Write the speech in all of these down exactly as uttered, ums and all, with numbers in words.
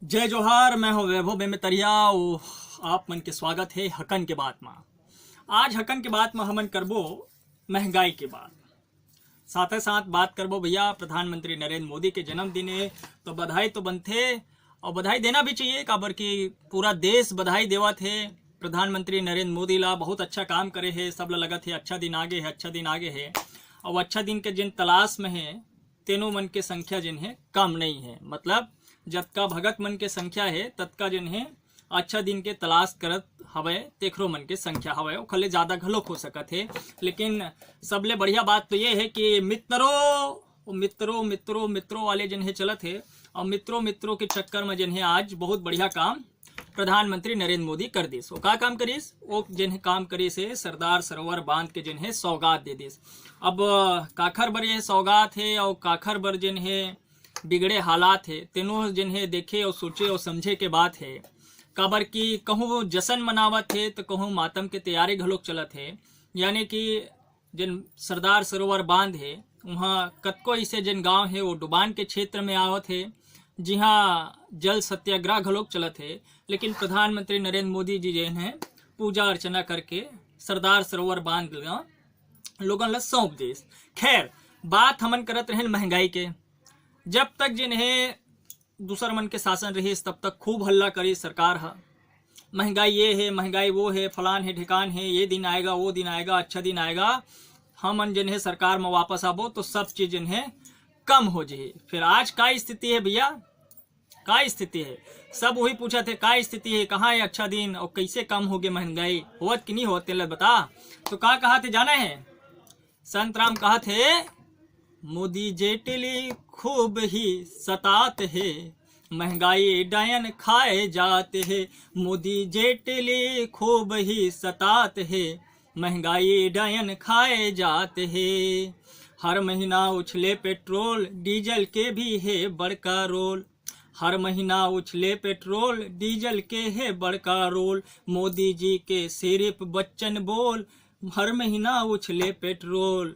जय जोहार, मैं हूं वैभव बेमेतरिया। ओ, आप मन के स्वागत है हकन के बात मा। आज हकन के बात मा हमन करबो महंगाई के बात। साथे साथ बात करबो भैया, प्रधानमंत्री नरेंद्र मोदी के जन्मदिन है, तो बधाई तो बनथे और बधाई देना भी चाहिए, काबर कि पूरा देश बधाई देवत है प्रधानमंत्री नरेंद्र मोदी ला। बहुत अच्छा काम करे है, सब ला लगत है अच्छा दिन आगे है, अच्छा दिन आगे है। और अच्छा दिन के जिन तलाश में है, तेनो मन के संख्या जिन है कम नहीं है। मतलब जतका भगत मन के संख्या है, ततका जिन है अच्छा दिन के तलाश करत हवय, तेखरो मन के संख्या हवय, ओखर ले ज्यादा घलोक हो सकत है। लेकिन सबले बढ़िया बात तो ये है कि मित्रो, मित्रो, मित्रो, मित्रो वाले जिन है चलत है, और मित्रो, मित्रो के चक्कर में जिन है आज बहुत बढ़िया काम प्रधानमंत्री नरेंद्र मोदी कर दिस। वो का काम करिस? वो जिन है काम करिस है सरदार सरोवर बांध के जिन है सौगात दे दिस। अब काखर बर ये सौगात है और काखर बर जिन है बिगड़े हालात है, तेनो जिन है देखे और सोचे और समझे के बात है। काबर कि कहूँ जश्न मनावत है तो कहूँ मातम के तैयारी घलोक चलत है। यानी कि जिन सरदार सरोवर बांध है, वहाँ कतको ऐसे जिन गांव है वो डुबान के क्षेत्र में आवत है, जिहाँ जल सत्याग्रह घलोक चलत है। लेकिन प्रधानमंत्री नरेंद्र मोदी जी जिन है पूजा अर्चना करके सरदार सरोवर बांध ला लोगन ला सौंप देस। खैर, बात हमन करत रहेन महंगाई के। जब तक जिन है दूसर मन के शासन रहिस, तब तक खूब हल्ला करिस सरकार ह, महंगाई ये है, महंगाई वो है, फलान है, ढिकान है, ये दिन आएगा, वो दिन आएगा, अच्छा दिन आएगा, हमन जिन है सरकार में वापस आबो तो सब चीज जिन है कम हो जाही। फिर आज का स्थिति है भैया, का स्थिति है? सब वही पूछत है का स्थिति है, कहाँ है अच्छा दिन और कैसे कम हो गए महंगाई, होवत कि नहीं होवत, तेला बता। तो का कहा थे जाना है? संतराम कहत हे, मोदी जेटली खूब ही सतात हे, महंगाई डायन खाए जात हे। मोदी जेटली खूब ही सतात हे, महंगाई डायन खाए जात हे। हर महीना उछले पेट्रोल डीजल के भी हे बड़का रोल। हर महीना उछले पेट्रोल डीजल के हे बड़का रोल। मोदी जी के सिर्फ बच्चन बोल, हर महीना उछले पेट्रोल।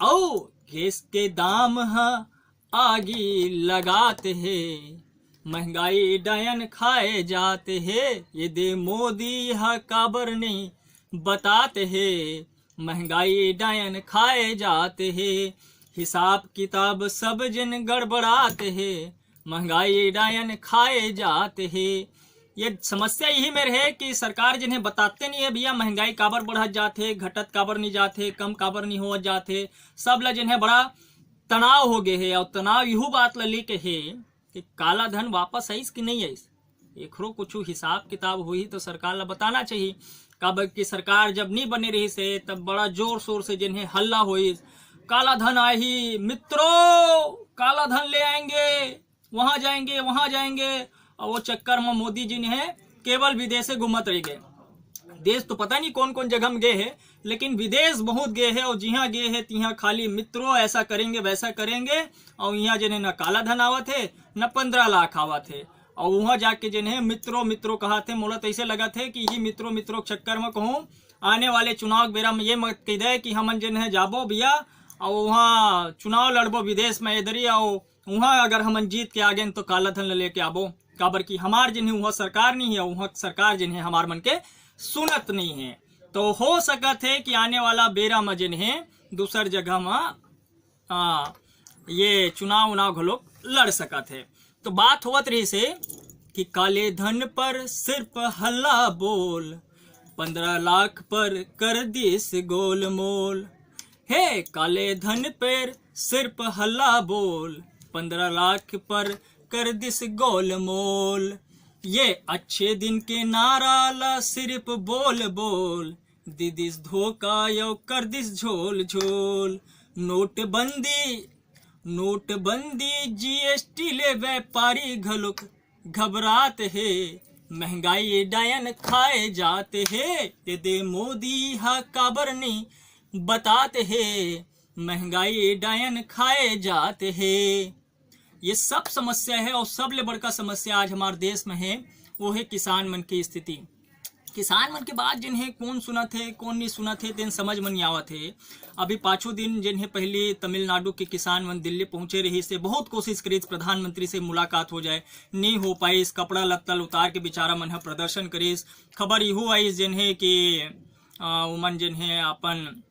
अउ गैस के दाम ह आगी लगात हे, महंगाई डायन खाए जात हे। ये दे मोदी ह काबर नहीं बतात हे, महंगाई डायन खाए जात हे। हिसाब किताब सब जिन गड़बड़ात हे, महंगाई डायन खाए जात हे। ये समस्या यही मेर है कि सरकार जिन्हें बताते नहीं है भैया, महंगाई काबर बढ़त जात है, घटत काबर नहीं जात है, कम काबर नहीं होवत जात है, सब ला जिन्हें बड़ा तनाव हो गए है। और तनाव यहू बात ला लेके है कि काला धन वापस आइस कि नहीं आइस, एकरो कुछ हिसाब किताब होही तो सरकार ला बताना चाहिए। काबर कि सरकार जब नहीं बने रही से तब बड़ा जोर शोर से जिन्हें हल्ला होइस, काला धन आही मित्रों, काला धन ले आएंगे, वहां जाएंगे, वहां जाएंगे। और वो चक्कर में मोदी जी ने केवल विदेश से घूमत रह गए। देश तो पता नहीं कौन कौन जगह में गए हैं, लेकिन विदेश बहुत गए हैं और जिहाँ गए हैं तिहाँ खाली मित्रों ऐसा करेंगे, वैसा करेंगे। और यहाँ जिन्हें न काला धन आवत है, न पंद्रह लाख आवत है। और वहाँ जाके जिन्हें मित्रों मित्रों कहा थे, मोला तो ऐसे लगा थे कि ये मित्रों मित्रों के चक्कर में कहूँ आने वाले चुनाव के बेरा में ये मत कह दे कि हमन जिन्हें जाबो भैया और वहाँ चुनाव लड़बो विदेश में इधर ही, और वहाँ अगर हमन जीत के आ गए तो काला धन ल लेके आबो, काबर कि हमार जिन्हें वहाँ सरकार नहीं है, वहाँ सरकार जिन्हें हमार मन के सुनत नहीं है। तो हो सकत है कि आने वाला बेरा में जिन्हें दूसर जगह में, आ, ये चुनाव उनाव घलोक लड़ सकत है। तो बात होवत रही से कि काले धन पर सिर्फ हल्ला बोल, पंद्रह लाख पर कर दिस गोलमोल। हे काले धन पर सिर्फ हल्ला बोल, पंद्रह लाख पर कर दिस गोलमोल। ये अच्छे दिन के नारा ला सिर्फ बोल बोल, दीदिस धोखा यो कर दिस झोल झोल। नोटबंदी, नोटबंदी जीएसटी ले व्यापारी घलोक घबरात हे, महंगाई डायन खाए जात हे। ये दे मोदी हा काबर नहीं बतात हे, महंगाई डायन खाए जात हे। ये सब समस्या है और सबले बड़का समस्या आज हमारे देश में है, वो है किसान मन की स्थिति। किसान मन के बात जेन हे, कोन सुनत हे, कोन नहीं सुनत हे, तेन समझ में नहीं आवत हे। अभी पाछू दिन जेन हे, पहली तमिलनाडु के किसान मन दिल्ली पहुंचे रहिस हे, बहुत कोशिश करिस प्रधानमंत्री से मुलाकात हो जाए, नहीं हो पाइस। कपड़ा लत्ता ल उतार के बेचारा मन ह प्रदर्शन करिस। खबर इहू आइस जेन हे कि, अ, उमन जेन हे अपन,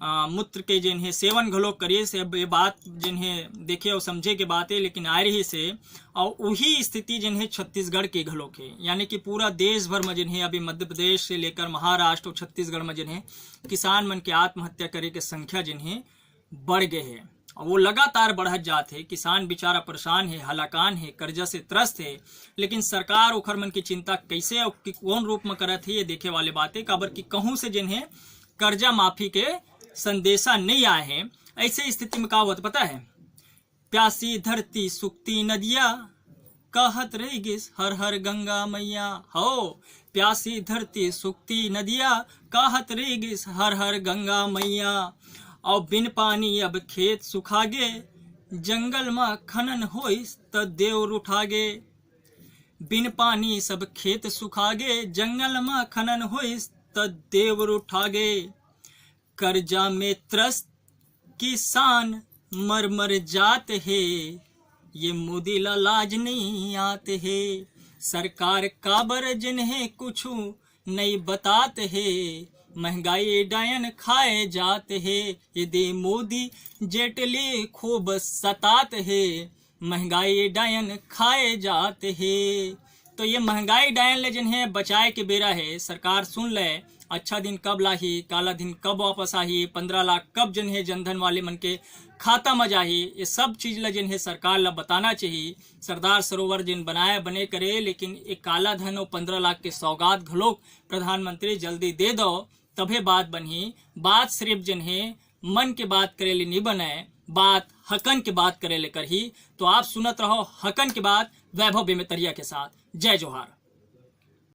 अ, मूत्र के जेन हे सेवन घलोक करिस। अब ये बात जेन हे देखे अउ समझे के बात हे, लेकिन आए रहिस हे। अउ उही स्थिति जेन हे छत्तीसगढ़ के घलोक हे, यानी कि पूरा देश भर में जेन हे अभी मध्य प्रदेश से लेकर महाराष्ट्र अउ छत्तीसगढ़ में जेन हे किसान मन के आत्महत्या करे के संख्या जेन हे बढ़ गए हे। अउ वो लगातार बढ़त जात हे। किसान बेचारा परेशान हे, हलाकान हे, कर्जा से त्रस्त हे, लेकिन सरकार ओखर मन की चिंता कैसे अउ कि-, कौन रूप में करत हे, ये देखे वाले बात हे। काबर कि कहूँ से जेन हे कर्जा माफी के संदेशा नहीं आए हे। ऐसे स्थिति में का होत पता है? प्यासी धरती सुखती नदिया, कहत रह गिस हर हर गंगा मैया। हो, प्यासी धरती सुखती नदिया, कहत रह गिस हर हर गंगा मैया। अउ बिन पानी अब खेत सुखा गे, जंगल म खनन होइस त देव उठा गे। बिन पानी सब खेत सुखा गे, जंगल म खनन होइस त देव उठा गे। कर्जा में त्रस्त किसान मर मर जात हे, ये मोदी ला लाज नहीं आत हे। सरकार काबर जेन हे कुछु नहीं बतात हे, महंगाई डायन खाए जात हे। ये दे मोदी जेटली खूब सतात हे, महंगाई डायन खाए जात हे। तो ये महंगाई डायन ले जेन हे बचाए के बेरा हे, सरकार सुन ले, अच्छा दिन कब लाही, काला दिन कब वापस आही, पंद्रह लाख कब जेन हे जनधन वाले मन के खाता म जाही, ये सब चीज ल जेन हे सरकार ल बताना चाहिए। सरदार सरोवर जेन बनाए बने करे, लेकिन ये काला धन अउ पंद्रह लाख के सौगात घलोक प्रधानमंत्री जल्दी दे दो, तभे बात बनही। बात सिर्फ जेन हे मन के बात करे ले नहीं बने, बात हकन के बात करे ले करही। तो आप सुनत रहो हकन के बात वैभव बेमेतरिया के साथ। जय जोहार।